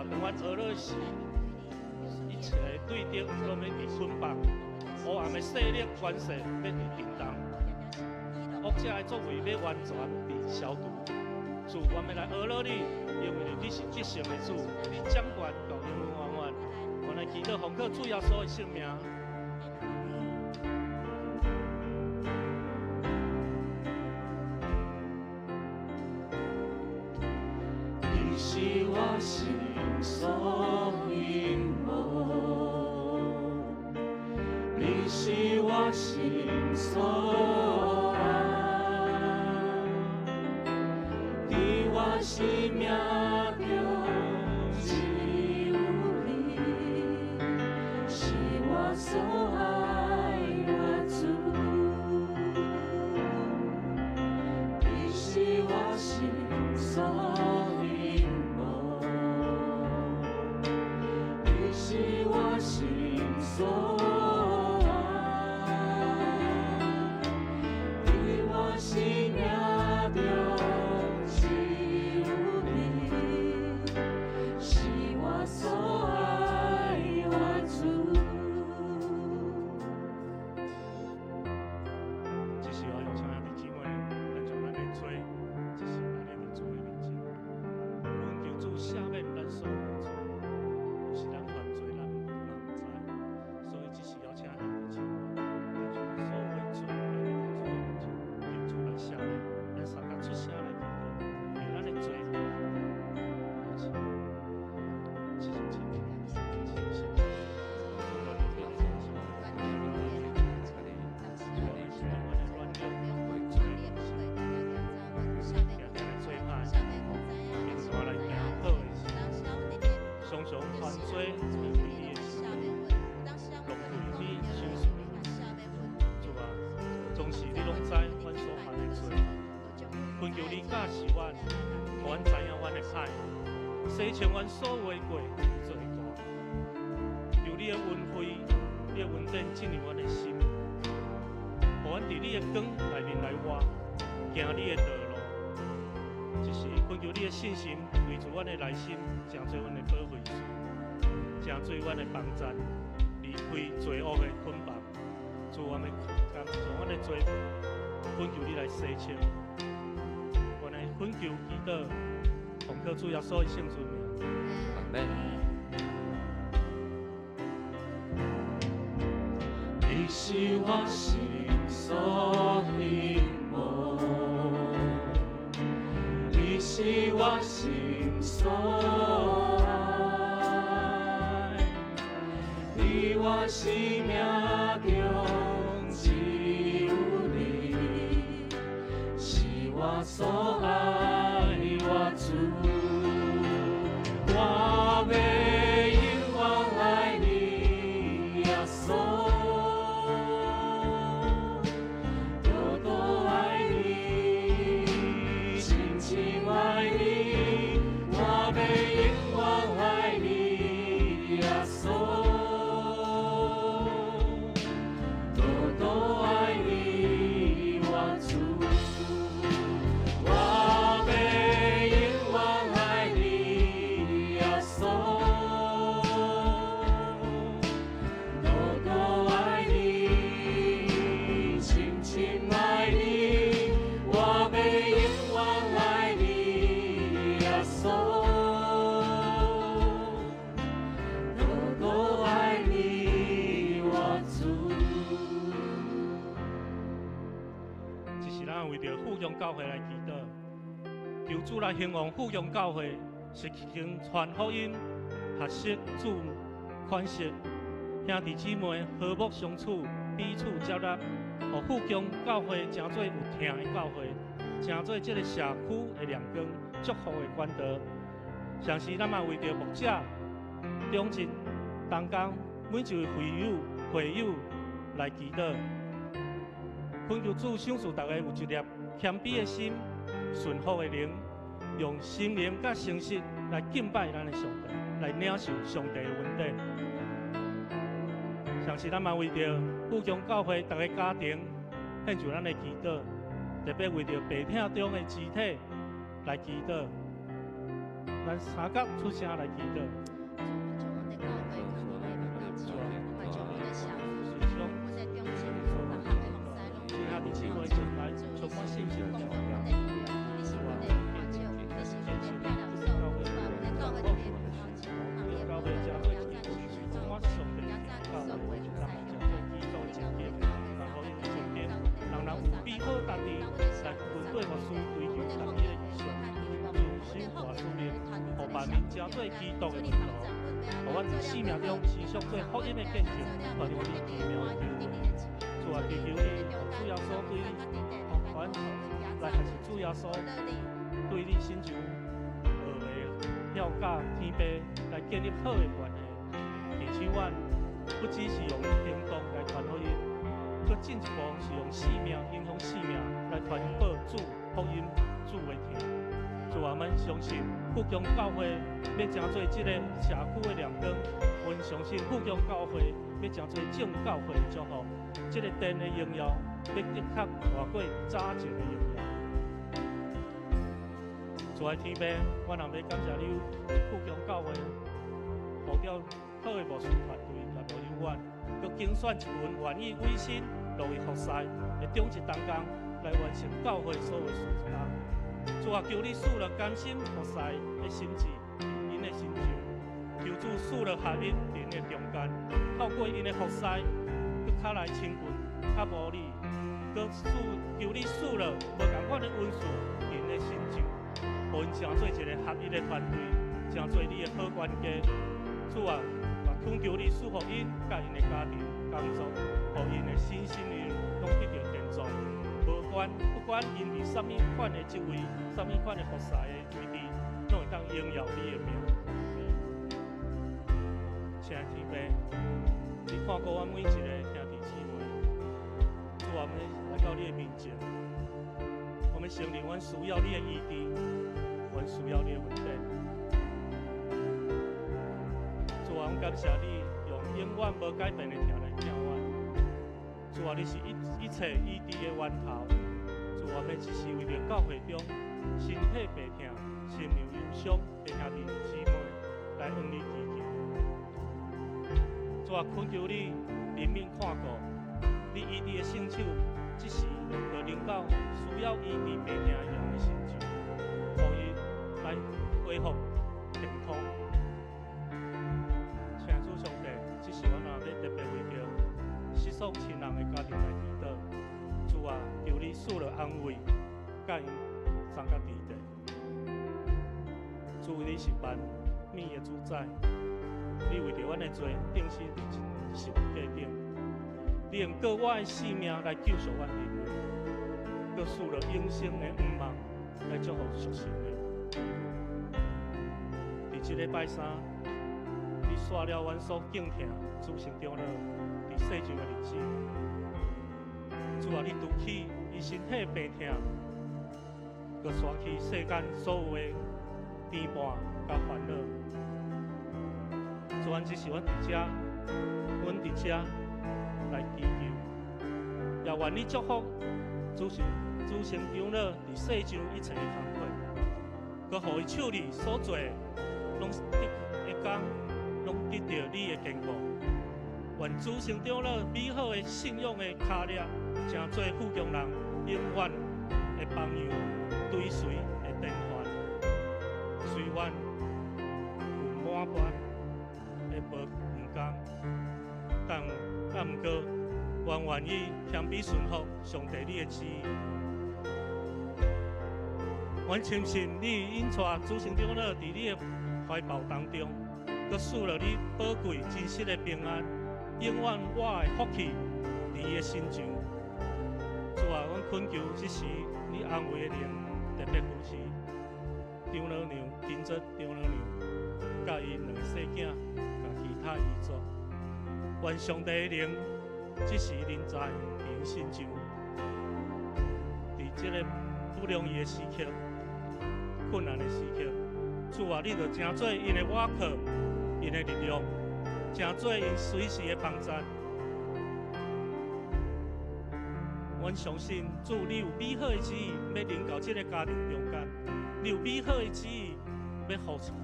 啊，當阮呵咾時，一切的對敵攏欲被捆綁，黑暗的勢力權勢欲被震動，惡者的作為欲完全被消除。主，阮欲來呵咾你，因為你是得勝的主，你掌權到永永遠遠。阮來祈禱奉靠主耶穌的聖名。你是我心所向往，你是我心所愛，佇我生命中只有你，是我所愛的主。你是我心所向往，你是我心所愛，佇我生命中只有你，是我所愛的主。這時候，請兄弟姊妹來將咱的罪，這是擺佇主的面前，懇求主赦免咱所有的罪。有時咱犯罪，咱嘛毋知，所以這時候請兄弟姊妹來將咱所有的罪擺佇主的面前，求主來赦免。咱三工出聲來祈禱，為咱的罪。謝謝主。謝謝。常常犯罪，離開你的心，浪費你賞賜。主啊，總是你攏知阮所犯的罪，懇求你教示阮，予阮知影阮的歹，洗清阮所有的過罪過。求你的恩惠，你的恩典進入阮的心，予阮佇你的光內面來活，行你的道路。這是懇求你的信心維持阮的內心，成做阮的保惠師，成做阮的幫贊，離開罪惡的捆綁。主，阮欲將阮的罪，懇求你來洗清。阮來懇求祈禱，奉靠主耶穌的聖尊名。阿門。你是我心所向往，你是我心所愛，佇我生命中只有你，是我所愛的主。我欲永遠愛你，耶穌，多多愛你，深深愛你，我欲永遠愛你，耶穌，多多愛你，我主。我欲永遠愛你，耶穌，多多愛你，深深愛你，我欲永遠愛你，耶穌，多多愛你，我主。這是咱為著富強教會來祈禱，求主來興旺富強教會，實行傳福音、學習主款式，兄弟姊妹和睦相處，彼此接納，予富強教會成做有疼的教會，成做這个社區的亮光、祝福的管道。同時，咱嘛為著牧者、長執、同工每一位會友、會友來祈禱。懇求主賞賜逐家有一粒謙卑的心、順服的靈，用心靈佮誠實來敬拜咱的上帝，來領受上帝的恩典。同時，咱嘛為著富強教會逐个家庭獻上咱的祈禱，特別為著病痛中的肢體來祈禱。咱三角出聲來祈禱。主啊，親愛的姊妹，進來充滿信心的主啊，堅持教會成做一個充滿上帝的教會，人人成做基督的精兵，人予𪜶精兵，人人有美好家己來跟對牧師追求家己的異象，遵守活使命，予萬民成做基督的門徒，予阮佇生命中持續做福音的見證，傳揚你奇妙的救恩。主啊，祈求你，主耶穌對你，阮來學習主耶穌對你親像學的了解天父來建立好的關係，而且阮不只是用行動來傳福音，閣進一步是用生命影響生命來傳播主福音主的疼。主啊，阮相信富強教會欲成做這個社區的亮光，阮相信富強教會欲成做眾教會的祝福，這個殿的榮耀欲的確大過早前的榮耀。主愛天父，阮也欲感謝你富強教會呼召好的牧師團隊來牧養阮，閣揀選一群願意委身樂意服侍的長執同工來完成教會所有事工。主啊，求你賜予甘心服侍的心志，𪜶的身上，求主賜予合一佇𪜶的中間，透過𪜶的服侍，閣較來親近、較無你，閣賜求你賜予無仝款的恩賜佇𪜶的身上，予𪜶成做一個合一的團隊，成做你的好管家。主啊，嘛懇求你賜福𪜶佮𪜶的家庭工作，予𪜶的身心靈攏得著健壯。無管不管𪜶佇啥物款的職位、啥物款的服侍的位置，攏會當榮耀你的名。親愛的天父，你看顧阮每一個兄弟姊妹，主啊，阮來到你的面前，我們承認阮需要你的醫治，阮需要你的恩典。主啊，阮感謝你用永遠無改變的疼來疼阮。主啊，你是一切醫治的源頭。主啊，阮只是為著教會中身體病痛、心靈憂傷的兄弟姊妹來向你祈求。主啊，懇求你憐憫看顧，你醫治的聖手，這時就臨到需要醫治病痛的人的身上，予伊來恢復健康。請主上帝，這是阮也欲特別為著失喪親人的家庭來祈禱。主啊，求你賜予安慰，佮𪜶相佮佇佇。主，你是萬物的主宰，你為著阮的罪，釘死佇十字架頂。你用割我的性命來救贖阮人類，閣賜予永生的向望來祝福屬神的兒女。佇這禮拜三，你煞了阮所敬疼主聖長老佇世上的日子。主啊，你除去伊身體病痛，閣煞去世間所有的牽絆佮煩惱。主，阮這是阮佇遮，阮佇遮來祈求，也願你祝福主聖長老佇世上一切的工課，閣予伊手裡所做的，攏得的工，攏得著你的堅固。願主聖長老美好的信仰的跤力，成做富強人永遠的榜樣，追隨的典範。雖然有滿般的無毋仝，但啊毋過，阮願意謙卑順服上帝你的旨意。阮深信你引帶主聖長老佇你的懷抱當中，閣賜予你寶貴真實的平安，永遠我的福氣佇伊的身上。主啊，阮懇求這時你安慰的靈特別扶持長老娘、金澤長老娘，佮𪜶兩個細囝，佮其他遺族。願上帝的靈這時臨在𪜶身上，佇這個不容易的時刻、困難的時刻，主啊，你就成做𪜶的倚靠、𪜶的力量，成做𪜶隨時的幫贊。阮相信主，你有美好的旨意，欲臨到這個家庭中間；你有美好的旨意，欲欲予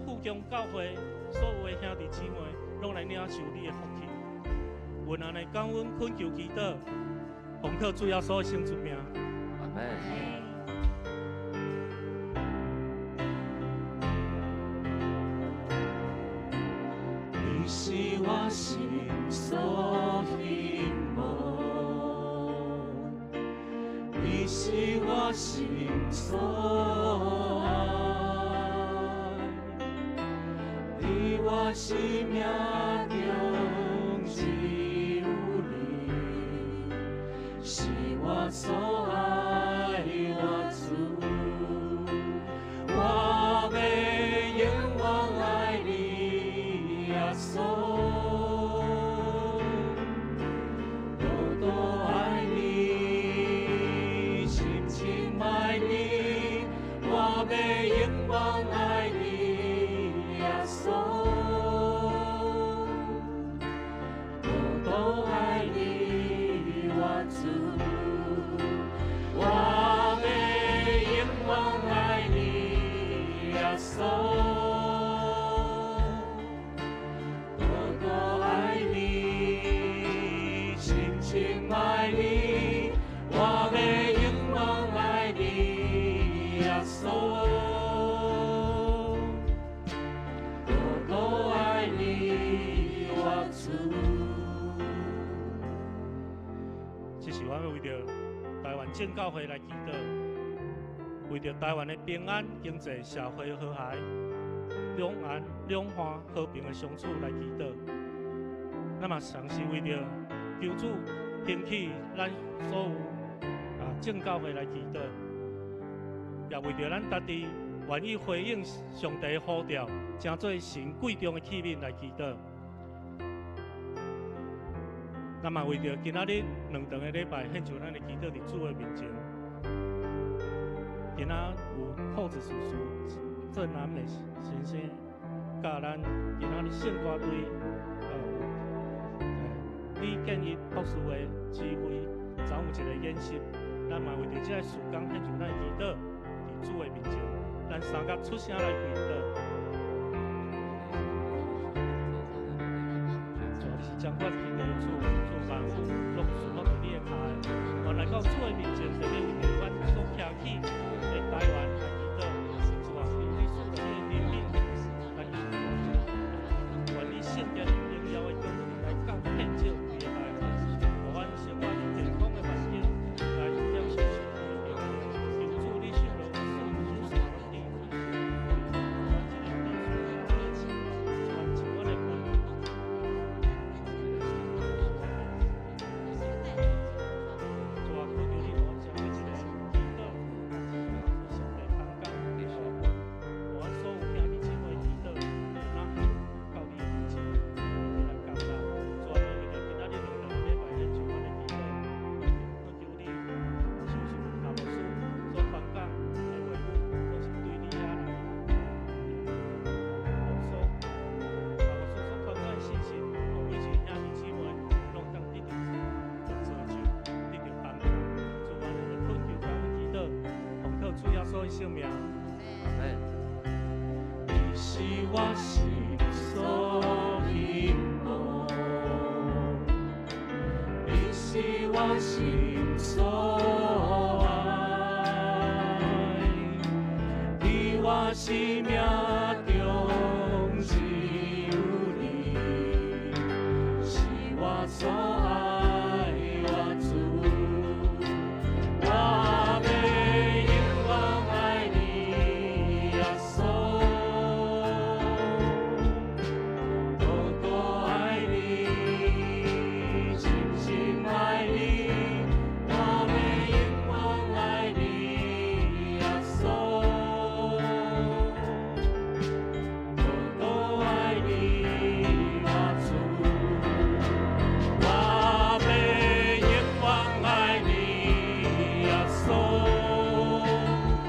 富強教會所有的兄弟姊妹，攏來領受你的福氣。阮按呢感恩懇求祈禱，奉靠主耶穌的聖主名。阿門。你是我心所希望，你是我心所愛，佇我生命中只有你，是我所愛我主，我欲永遠愛你耶穌，多多愛你，深深愛你，我欲永遠愛你耶穌，多多愛你我主，我欲永遠愛你耶穌，多多愛你，深深愛你，我欲永遠愛你耶穌，多多愛你我主。這是我欲為著台灣正教會來祈禱，為著台灣的平安、經濟、社會和諧、兩岸兩岸和平的相處來祈禱。咱嘛同時為著求主興起咱所有正教會來祈禱，也為著咱家己願意回應上帝的呼召，成做神貴重的器皿來祈禱。咱嘛為著今仔日兩頓的禮拜，獻上咱的祈禱佇主的面前。今仔有褲子叔叔鄭南美先生，佮咱今仔日聖歌隊，有李建一博士的指揮，昨有一個演習。咱嘛為著這個事工獻上咱的祈禱，佇主的面前，咱三甲出聲來祈禱。主，你是掌管天地的主，主萬有攏屬福佇你的跤的。原來到主的面前，特別為著阮所徛起的台灣來祈禱。主啊，求你賜予你的憐憫來祈禱，願你聖潔榮耀的光來降遍照規个台灣，予阮生活佇健康的環境來享受上帝的榮耀。求主你賞賜賜予阮智慧，予阮這个特殊的傳承阮的文。主啊，恳求你，予阮成為一個祈禱、上帝同工的伙伴，予阮所有兄弟姊妹祈禱，會當到你的面前，來感恩。主啊，為著今仔日兩頓禮拜獻上阮的祈禱，懇求你賞賜教牧師所傳講的話語，攏是對你遐來牧師，教牧師所傳講的信息，予每一個兄弟姊妹攏當得著造就，得著幫助。主啊，咱來懇求感恩祈禱，奉靠主耶穌的聖名。阿門。你是我心所希望，你是我心所愛，佇我生命中只有你，是我所愛我主，我欲永遠愛你耶穌，多多愛你，深深愛你，我欲永遠愛你耶穌，多多愛你我主，我欲永遠愛你耶穌。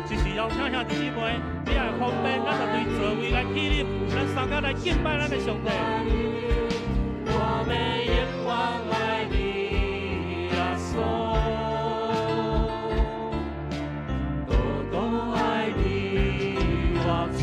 這是邀請兄弟姊妹，你若方便，咱就對座位來起立，咱三甲來敬拜咱的上帝。我欲永遠愛你耶穌，多多愛你我主，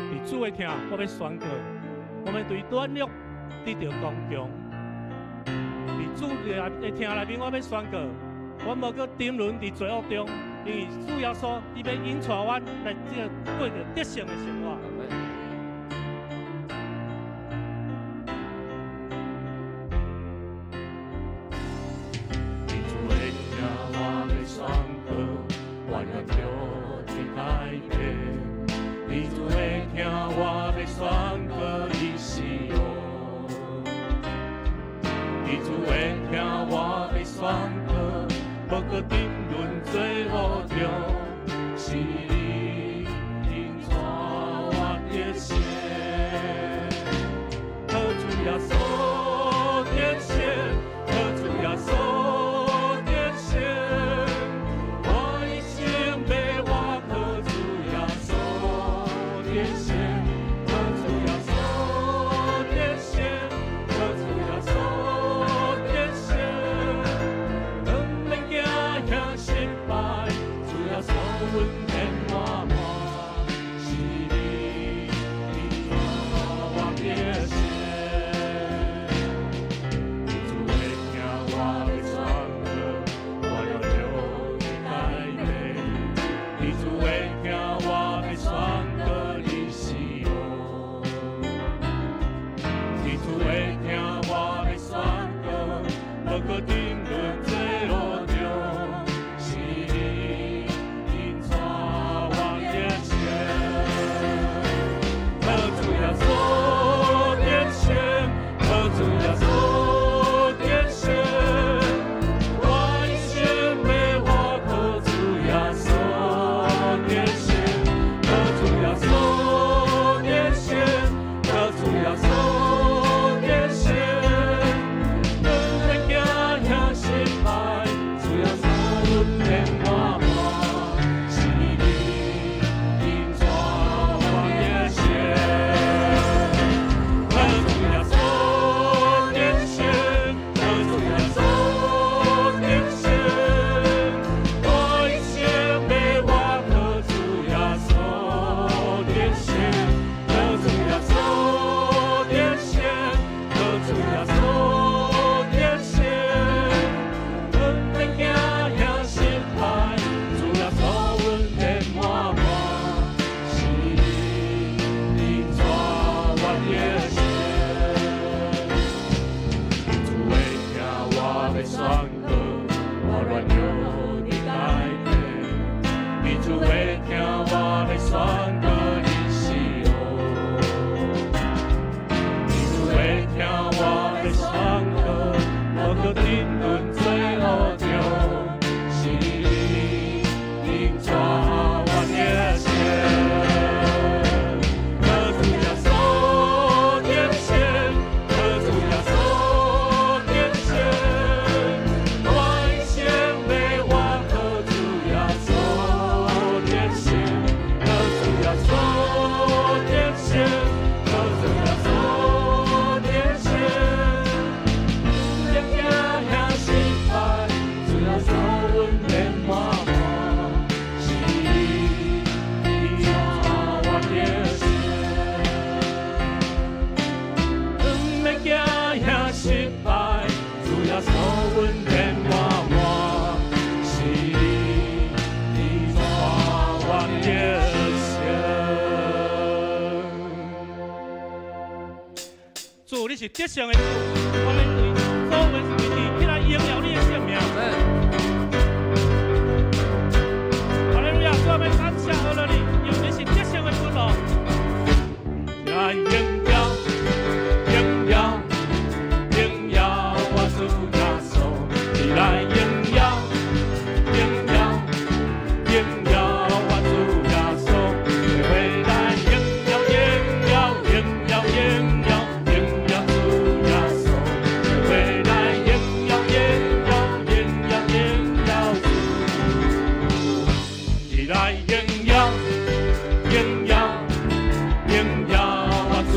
佇主的疼，我欲宣告，我欲對軟弱得著剛強。佇主的疼內面，我欲宣告，阮無閣沉淪佇罪惡中，因為主耶穌伊欲引帶阮來這個過著得勝的生活。佇主的疼，我欲宣告，我軟弱的改變。佇主的疼，我欲宣告，伊是王。佇主的疼，我欲宣告，無閣沉淪罪惡中，是你引帶我得勝。靠主耶穌得勝，靠主耶穌得勝，我一生欲活靠主耶穌得勝，靠主耶穌得勝，靠主耶穌得勝，毋免驚嚇失敗，主耶穌恩典滿滿，是你引帶我得勝。佇主的疼，我欲宣告，我軟弱的改變。佇主的疼，我欲宣告，你是王。佇主的疼，我欲宣告，無閣沉淪罪惡中，是你引帶我得勝。靠主耶穌得勝，靠主耶穌得勝，我一生欲活靠主耶穌得勝，靠主耶穌得勝，靠主耶穌得勝，毋免驚嚇失敗，主耶穌恩典滿滿，是你引帶我得勝。靠主耶穌得勝，靠主耶穌得勝，我一生欲活靠主耶穌得勝，靠主耶穌得勝，靠主耶穌得勝，毋免驚嚇失敗，主耶穌恩典滿滿，是你引帶我得勝。佇主的疼，我欲宣告，我軟弱的改變。佇主的疼，我欲宣告，你是王。佇主的疼，我欲宣告，無閣沉淪罪惡中，是你引帶我得勝。靠主耶穌得勝，靠主耶穌得勝，我一生欲活靠主耶穌得勝，靠主耶穌得勝，靠主耶穌得勝，毋免驚嚇失敗，主耶穌恩典滿滿，是你引帶我得勝。毋免驚嚇失敗，主耶穌恩典滿滿，是你引帶我得勝。主，你是得勝的主，我們對所有的位置起來榮耀你的聖名。哈利路亞！主，我們感謝阿樂你，因為你是得勝的君王。來榮耀，榮耀，榮耀我主耶穌，你來榮耀，榮耀，榮耀我主耶穌，做伙來榮耀，榮耀，榮耀，榮耀，榮耀主耶穌，做伙來榮耀，榮耀，榮耀，榮耀主，你來榮耀，榮耀，榮耀我主。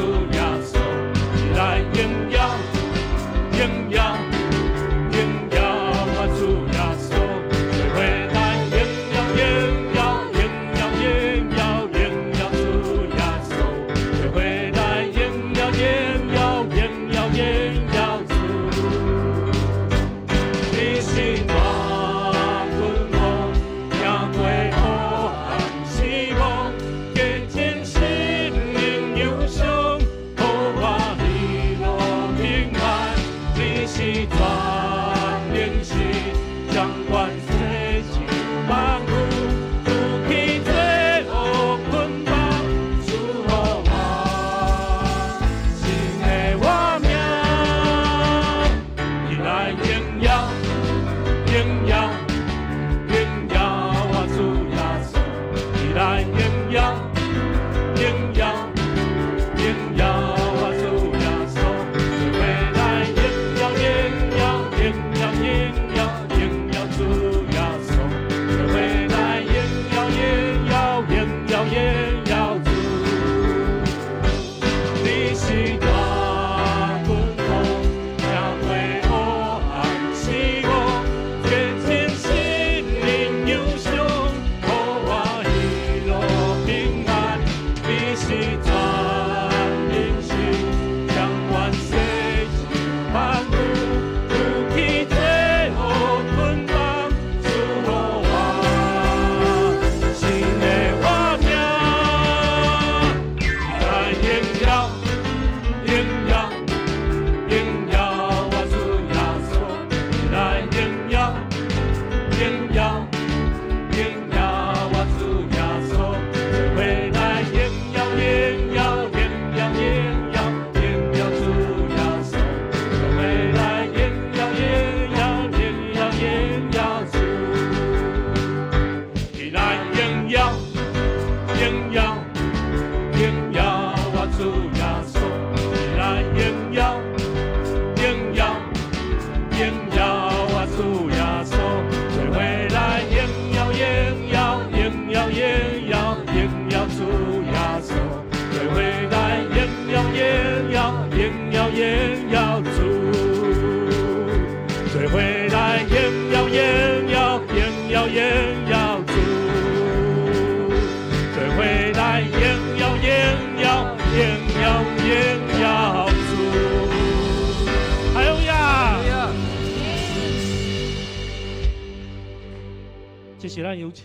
這是咱有請。